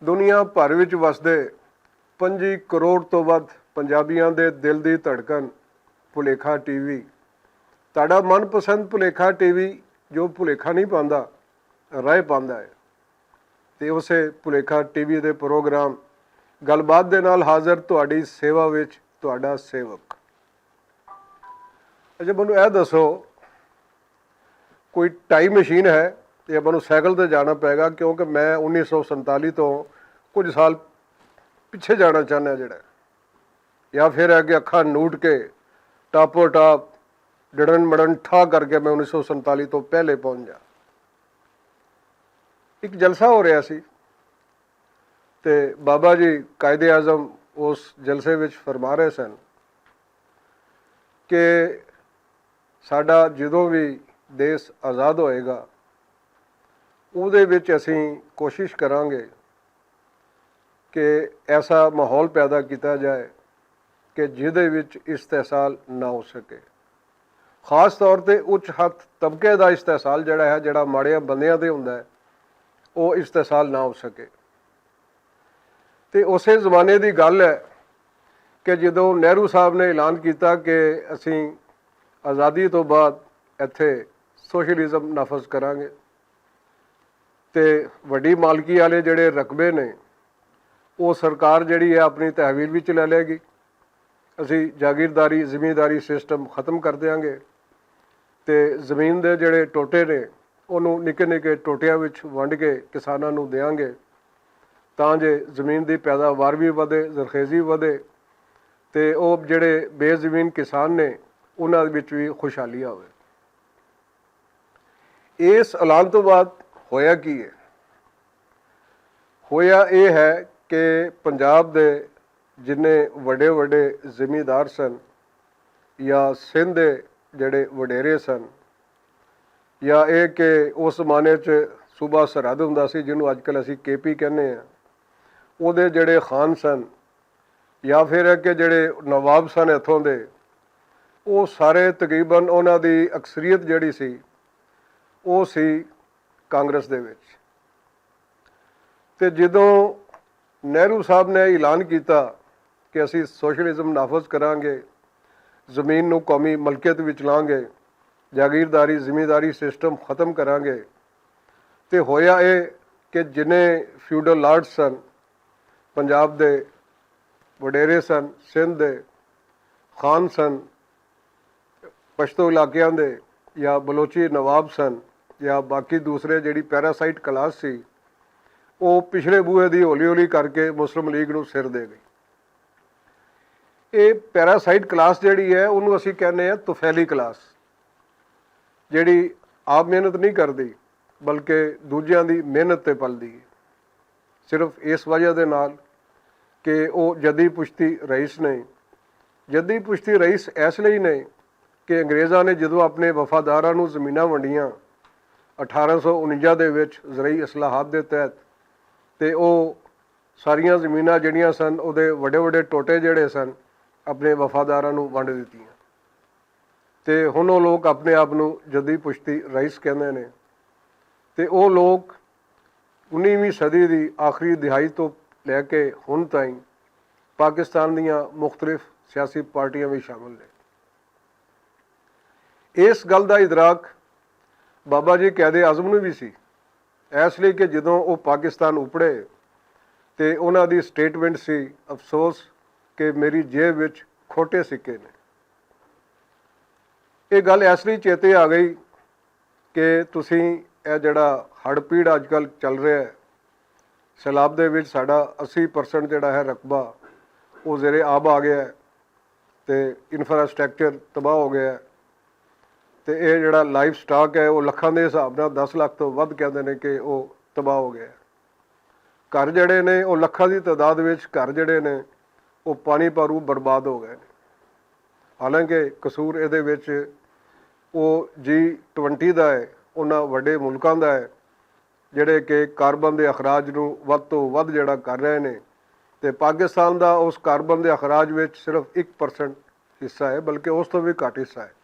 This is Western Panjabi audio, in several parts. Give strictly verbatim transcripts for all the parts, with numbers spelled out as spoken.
دنیا بھر وچ وسدے پنجی کروڑ توں ودھ پنجابیاں دے دل دی دھڑکن، بھلیکھا ٹی وی۔ تہاڈا من پسند بھلیکھا ٹی وی، جو بھلیکھا نہیں پاندا، رائے پاندا ہے۔ تے اسے بھلیکھا ٹی وی دے پروگرام گل بات دے نال حاضر تہاڈی سیوا وچ تہاڈا سیوک۔ اچھا، مینوں اے دسو، کوئی ٹائم مشین ہے؟ یا مینوں سائیکل تے جانا پے گا، کیونکہ میں انیس سو سینتالی تو کچھ سال پچھے جانا چاہنا جڑا، یا پھر ہے کہ اکھاں نوٹ کے ٹاپو ٹاپ ڈڑن مڑن ٹھا کر کے میں انیس سو سینتالی تو پہلے پہنچ جا۔ ایک جلسہ ہو رہا سی، تے بابا جی قائد اعظم اس جلسے وچ فرما رہے سن کہ ساڈا جدوں وی دیس آزاد ہوئے گا، اودے وچ اسیں کوشش کراں گے کہ ایسا ماحول پیدا کیتا جائے کہ جدے وچ استحصال نہ ہو سکے۔ خاص طور تے اچ ہتھ طبقے دا استحصال جڑا ہے، جڑا ماڑیاں بندیاں تے ہوندا ہے، او استحصال نہ ہو سکے۔ تے اسے زمانے دی گل ہے کہ جدوں نہرو صاحب نے اعلان کیتا کہ اسیں آزادی تو بعد ایتھے سوشلزم نافذ کراں گے، تے وڈی مالکی والے جڑے رقبے نے، او سرکار جڑی ہے اپنی تحویل وچ لے لے گی۔ اسی جاگیرداری زمینداری سسٹم ختم کر دیاں گے، تے زمین دے جڑے ٹوٹے نے، انہوں نکے نکے ٹوٹیاں وچ ونڈ کے کساناں نوں دیاں گے، تاں جے زمین دی پیداوار وی ودے، زرخیزی ودے، تے او جڑے بے زمین کسان نے، انہاں وچ وی خوشحالی آوے۔ اس اعلان تو بعد ہویا کی ہے؟ ہویا یہ ہے کہ پنجاب دے جنہیں وڈے وڈے زمیندار سن، یا سندھ دے جڑے وڈیرے سن، یا یہ کہ اس زمانے چ صوبہ سرحد ہوندا سی، جنوں اج کل اسی کے پی کہنے ہیں، او دے جڑے خان سن، یا پھر ہے کہ جڑے نواب سن اتھوں دے، او سارے تقریباً انہاں دی اکثریت جڑی سی، او سی کانگریس دے وچ۔ تے جدوں نہرو صاحب نے اعلان کیتا کہ اسی سوشلزم نافذ کراں گے، زمین نوں قومی ملکیت وچ لاں گے، جاگیرداری زمینداری سسٹم ختم کراں گے، تے ہویا اے کہ جنہیں فیوڈل لارڈ سن، پنجاب دے وڈیرے سن، سندھ دے خان سن، پشتو علاقیاں دے یا بلوچی نواب سن، یا باقی دوسرے جڑی پیراسائٹ کلاس سی، او پچھلے بوئے دی ہولی ہولی کر کے مسلم لیگ نوں سر دے گئی۔ اے پیراسائٹ کلاس جڑی ہے، انہوں اسی کہنے ہیں طفیلی کلاس، جڑی آپ محنت نہیں کردی، بلکہ دوجیاں دی محنت تے پلدی ہے۔ صرف اس وجہ دے نال کہ او جدی پشتی رئیس نہیں۔ جدی پشتی رئیس ایس لئی نہیں کہ انگریزاں نے جدوں اپنے وفاداراں نوں زمیناں ونڈیاں اٹھارہ سو انجا دے وچ زرعی اصلاحات دے تحت، تے او ساریاں زمیناں جڑیاں سن، او دے وڈے وڈے ٹوٹے جڑے سن، اپنے وفاداراں نوں ونڈ دتیاں۔ تے ہن او لوک اپنے آپ نوں جدی پشتی رئیس کہندے نے۔ تے او لوک انیسویں صدی دی آخری دہائی تو لے کے ہن تائیں پاکستان دیاں مختلف سیاسی پارٹیاں وچ شامل نے۔ اس گل دا ادراک بابا جی قائد اعظم نوں وی سی، اس لئی کہ جدوں او پاکستان اپڑے تے انہاں دی سٹیٹمنٹ سی، افسوس کہ میری جیب وچ کھوٹے سکے نے۔ یہ گل اس لئی چیتے آ گئی کہ تسی اے جڑا ہڑ پیڑ اج کل چل رہا ہے، سیلاب دے وچ ساڈا اسی پرسنٹ جڑا ہے رقبہ، وہ زیر آب آ گیا ہے، تے انفراسٹرکچر تباہ ہو گیا ہے، تے اے جڑا لائف سٹاک ہے، وہ لکھاں دے حساب نال دس لکھ تو ودھ کہندے نے کہ وہ تباہ ہو گیا ہے۔ گھر جڑے نے، وہ لکھاں دی تعداد وچ گھر جڑے نے، وہ پانی پاروں برباد ہو گئے نے۔ حالانکہ قصور اے دے وچ او جی ٹوئنٹی دا ہے، انہاں وڈے ملکاں دا ہے، جڑے کہ کاربن دے اخراج نوں ودھ توں ودھ جڑا کر رہے نے، تے پاکستان دا اس کاربن دے اخراج وچ صرف ایک پرسنٹ حصہ ہے، بلکہ اس تو بھی گھٹ حصہ ہے۔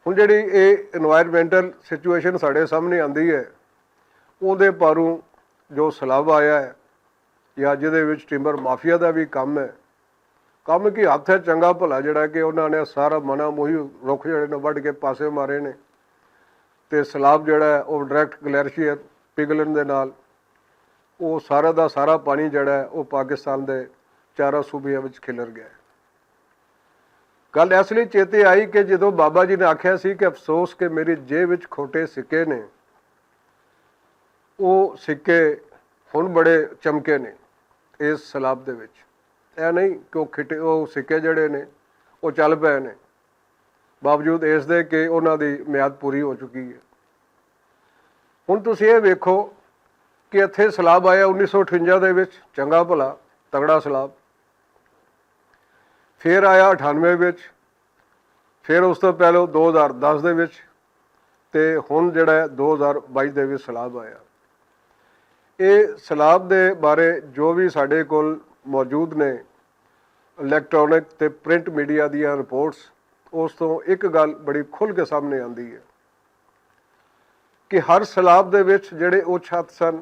ہن جڑی اے انوائرمنٹل سچویشن ساڈے سامنے آندی ہے، اون دے پاروں جو سلاب آیا ہے یا جدے وچ ٹمبر مافیا دا وی کم ہے، کم کی ہتھ ہے چنگا بھلا جیہڑا کہ انہاں نے سارا منا موہی رکھ جیہڑے نے وڈ کے پاسے مارے نے، تے سلاب جیہڑا ہے او ڈائریکٹ گلیشیئر پگلن دے نال او سارا دا سارا پانی جیہڑا ہے او پاکستان دے چاراں صوبیاں وچ کھلر گیا ہے۔ گل ایس لئی چیتے آئی کہ جدوں بابا جی نے آکھیا سی کہ افسوس کہ میری جیب وچ کھوٹے سکے نے، او سکے ہن بڑے چمکے نے اس سلاب دے وچ۔ اے نہیں کہ او کھٹے او سکے جیہڑے نے او چل پئے نے، باوجود اس دے کہ انہاں دی میعاد پوری ہو چکی ہے۔ ہن تسی اے ویکھو کہ اتھے سلاب آیا انیس سو اٹھنجا دے وچ، چنگا بھلا، تگڑا سلاب۔ فیر آیا اٹھانوے وچ، فیر اس توں پہلو دو ہزار دس دے وچ، تے ہن جیہڑا ہے دو ہزار بائی دے وچ سلاب آیا۔ اے سلاب دے بارے جو وی ساڈے کول موجود نے الیکٹرانک تے پرنٹ میڈیا دیاں رپورٹس، اس توں اک گل بڑی کھل کے سامنے آندی ہے کہ ہر سلاب دے وچ جیہڑے اچ ہتھ سن،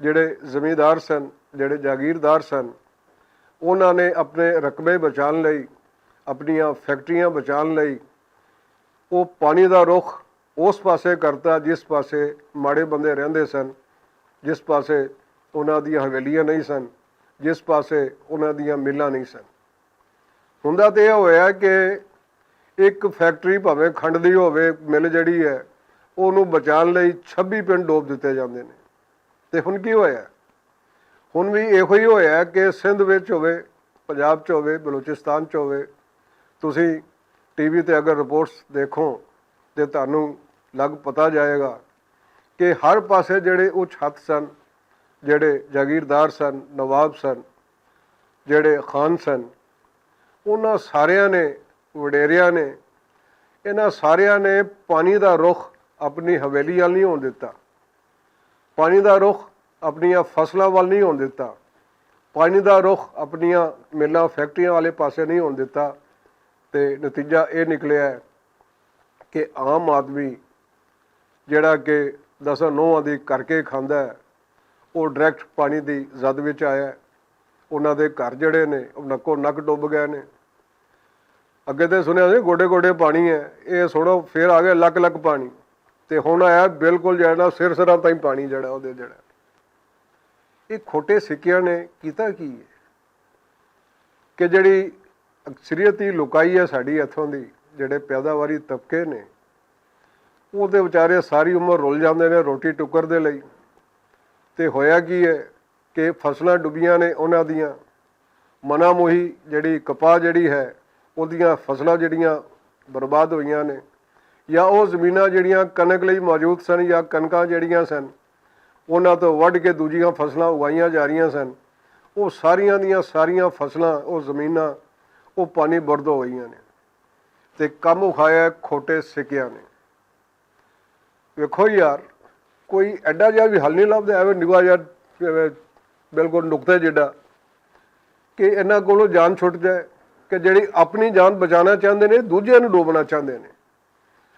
جیہڑے زمیندار سن، جیہڑے جاگیردار سن، انہاں نے اپنے رقبے بچان لئی، اپنیاں فیکٹریاں بچان لئی او پانی دا رخ اس پاسے کرتا جس پاسے ماڑے بندے رہندے سن، جس پاسے انہاں دیاں حویلیاں نہیں سن، جس پاسے انہاں دیاں ملاں نہیں سن۔ ہوندا تے ایہہ ہویا کہ اک فیکٹری پاویں کھنڈ دی ہووے، مل جیہڑی ہے، اوہنوں بچان لئی چھبی پنڈ ڈوب دتے جاندے نے۔ تے ہن کی ہویا؟ ہن وی ایہو ہی ہویا کہ سندھ وچ ہووے، پنجاب چ ہووے، بلوچستان چ ہووے، تسی ٹی وی تے اگر رپورٹس دیکھو تے تہانوں لگ پتا جائے گا کہ ہر پاسے جیہڑے اچ ہتھ سن، جیہڑے جاگیردار سن، نواب سن، جیہڑے خان سن، انہاں ساریاں نے، وڈیریاں نے، انہاں ساریاں نے پانی دا رخ اپنی حویلی ال نہیں ہون دتا، پانی دا رخ اپنیاں فصلاں ول نہیں ہون دتا، پانی دا رخ اپنیاں ملاں فیکٹریاں والے پاسے نہیں ہون دتا۔ تے نتیجہ ایہہ نکلیا ہے کہ عام آدمی جیہڑا کہ دساں نوہاں دی کر کے کھاندا ہے، او ڈائریکٹ پانی دی زد وچ آیا ہے۔ انہاں دے گھر جیہڑے نے او نکو نک ڈوب گئے نے۔ اگے تے سنیا سی گوڈے گوڈے پانی ہے، اے سنو فیر آ گیا لک لک پانی۔ تے ہن آیا بالکل جیہڑا سر سراں تائیں پانی جیہڑا اودے جیہڑا۔ اے کھوٹے سکیاں نے کیتا کی ہے کہ جیہڑی اکثریتی لکائی ہے ساڈی اتھوں دی، جیہڑے پیداواری طبقے نے، او تے وچارے ساری عمر رول جاندے نے روٹی ٹکر دے لئی۔ تے ہویا کی ہے کہ فصلاں ڈبیاں نے انہاں دیاں، منا موہی جیہڑی کپاہ جیہڑی ہے اوہدیاں فصلاں جیہڑیاں برباد ہوئیاں نے، یا او زمیناں جیہڑیاں کنک لئی موجود سن یا کنکاں جیہڑیاں سن، انہاں توں وڈ کے دوجیاں فصلاں اگائیاں جا رہیاں سن، او ساریاں دیاں ساریاں فصلاں او زمیناں او پانی بردو ہوئیاں نے۔ تے کم اکھایا کھوٹے سکیاں نے۔ ویکھو یار، کوئی ایڈا جیہا وی حل نہیں لبدا ایویں نوا جیہا، ایویں بالکل نقطے جیہڑا کہ انہاں کولوں جان چھٹ جائے، کہ جیہڑی اپنی جان بچانا چاہندے نے دوجیاں نوں ڈوبنا چاہندے نے،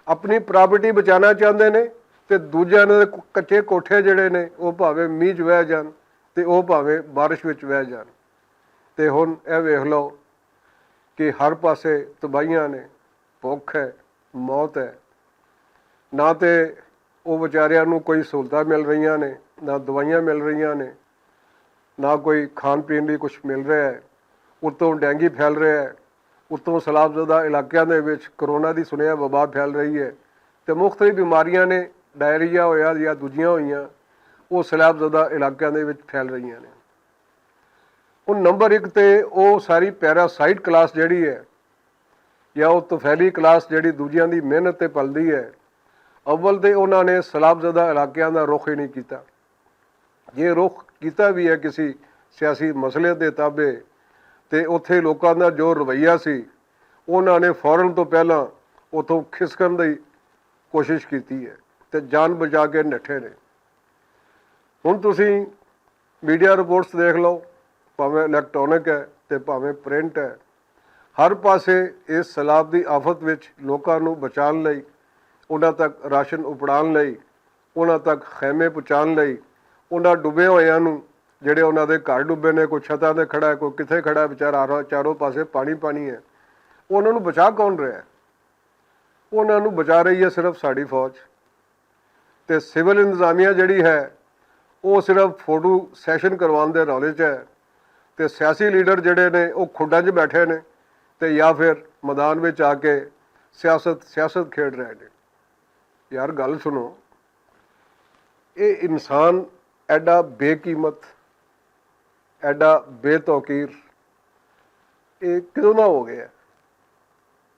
اپنی پراپرٹی بچانا چاہندے نے، تے دوجیاں نے کچے کوٹھے جیہڑے نے او بھاویں میج وہہ جان، تے او بھاویں بارش وچ وہہ جان۔ تے ہن ایہہ ویکھ لو کہ ہر پاسے تباہیاں نے، بھوک ہے، موت ہے، نہ تے او وچاریاں نوں کوئی سہولتاں مل رہیاں نے، نہ دوائیاں مل رہیاں نے، نہ کوئی کھان پین دی کچھ مل رہیا ہے۔ اتوں ڈینگی پھیل رہیا ہے، اتوں سیلاب زدہ علاقیاں دے وچ کرونا دی سنیا وبا پھیل رہی ہے، تے مختلف بیماریاں نے، ڈائریا ہویا یا دوجیاں ہوئیاں، او سیلاب زدہ علاقیاں دے وچ پھیل رہیاں نے۔ ہن نمبر اک تے او ساری پیراسائٹ کلاس جیہڑی ہے، یا او طفیلی کلاس جیہڑی دوجیاں دی محنت تے پلدی ہے، اول تے انہاں نے سیلاب زدہ علاقیاں دا رخ ہی نہیں کیتا۔ جے رخ کیتا وی ہے کسی سیاسی مسئلے دے تابع، تے اتھے لوکاں دا جو رویہ سی، انہاں نے فوراً توں پہلاں اتھوں کھسکن دی کوشش کیتی ہے تے جان بچا کے نٹھے نے۔ ہن تسی میڈیا رپورٹس دیکھ لو، پاویں الیکٹرانک ہے تے پاویں پرنٹ ہے، ہر پاسے اس سیلاب دی آفت وچ لوکاں نوں بچان لئی، انہاں تک راشن اپڑان لئی، انہاں تک خیمے پہنچان لئی انہاں ڈوبے ہوئیاں نوں، جڑے انہاں دے گھر ڈوبے نے، کوئی چھتاں تے کھڑا ہے، کوئی کتھے کھڑا ہے، بچارا ہر چاروں پاسے پانی پانی ہے۔ انہاں نوں بچا کون رہیا ہے؟ انہاں نوں بچا رہی ہے صرف ساڈی فوج۔ تے سول انتظامیہ جڑی ہے، وہ صرف فوٹو سیشن کروانے دے رولے چ ہے۔ تے سیاسی لیڈر جڑے نے، وہ کھڈاں چ بیٹھے نے، تے یا پھر میدان وچ آ کے سیاست سیاست کھیڈ رہے نے۔ یار، گل سنو، اے انسان ایڈا بے قیمت، ایڈا بے توقیر، اے کدوں نہ ہو گیا؟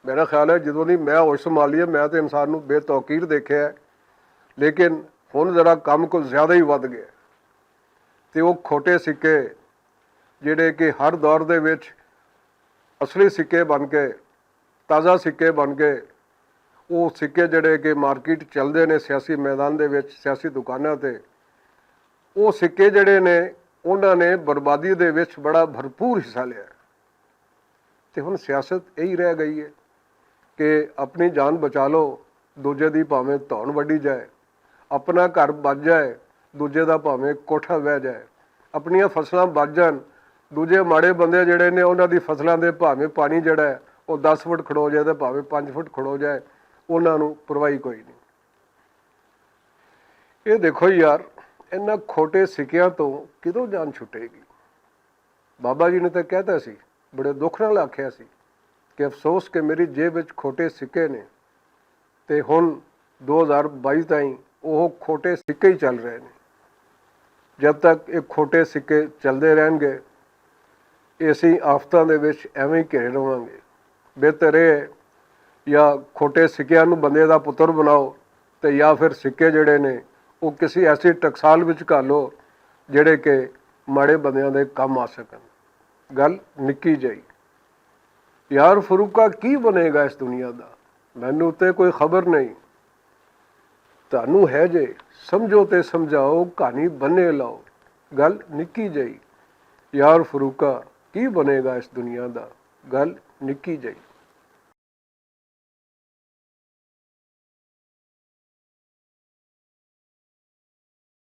میرا خیال ہے، جدوں دی میں ہوش سنبھالی ہے، میں تے انسان نوں بے توقیر دیکھیا ہے۔ لیکن ہن ذرا کم کچھ زیادہ ہی ودھ گیا۔ تے وہ کھوٹے سکے، جڑے کہ ہر دور دے وچ اصلی سکے بن کے، تازہ سکے بن کے، وہ سکے جڑے کہ مارکیٹ چلدے نے سیاسی میدان دے وچ، سیاسی دکاناں تے، وہ سکے جڑے نے، انہاں نے بربادی دے وچ بڑا بھرپور حصہ لیا ہے۔ تے ہن سیاست یہی رہ گئی ہے کہ اپنی جان بچا لو، دوجے دی بھاویں تون وڈی جائے، اپنا گھر بچ جائے، دوجے دا بھاویں کوٹھا وہ جائے، اپنیاں فصلاں بچ جان، دوجے ماڑے بندے جڑے نے، انہاں دی فصلاں دے بھاویں پانی جڑا ہے، وہ دس فٹ کھڑو جائے تے بھاویں پنج فٹ کھڑو جائے، انہاں نوں پرواہی کوئی نہیں۔ یہ دیکھو یار، انہاں کھوٹے سکیاں تو کدوں جان چھٹے گی؟ بابا جی نے تے کہتا سی، بڑے دکھ نال آکھیا سی کہ افسوس کہ میری جیب وچ کھوٹے سکے نے، تے ہن دو ہزار بائی تائیں وہ کھوٹے سکے ہی چل رہے نے۔ جب تک یہ کھوٹے سکے چلدے رہن گے، اسی آفتاں دے وچ ایویں ہی گھرے رہواں گے۔ بہتر یہ ہے، یا کھوٹے سکیاں نوں بندے دا پتر بناؤ، تے یا پھر سکے جڑے نے، وہ کسی ایسی ٹکسال وچ گھالو، جڑے کہ ماڑے بندیاں دے کم آ سکن۔ گل نکی جائی۔ یار فروقہ، کی بنے گا اس دنیا دا؟ مینوں تے کوئی خبر نہیں۔ تانوں ہے جے، سمجھو تے سمجھاؤ، کہانی بنے لاؤ۔ گل نکی جائی۔ یار فروقہ، کی بنے گا اس دنیا دا؟ گل نکی جائی۔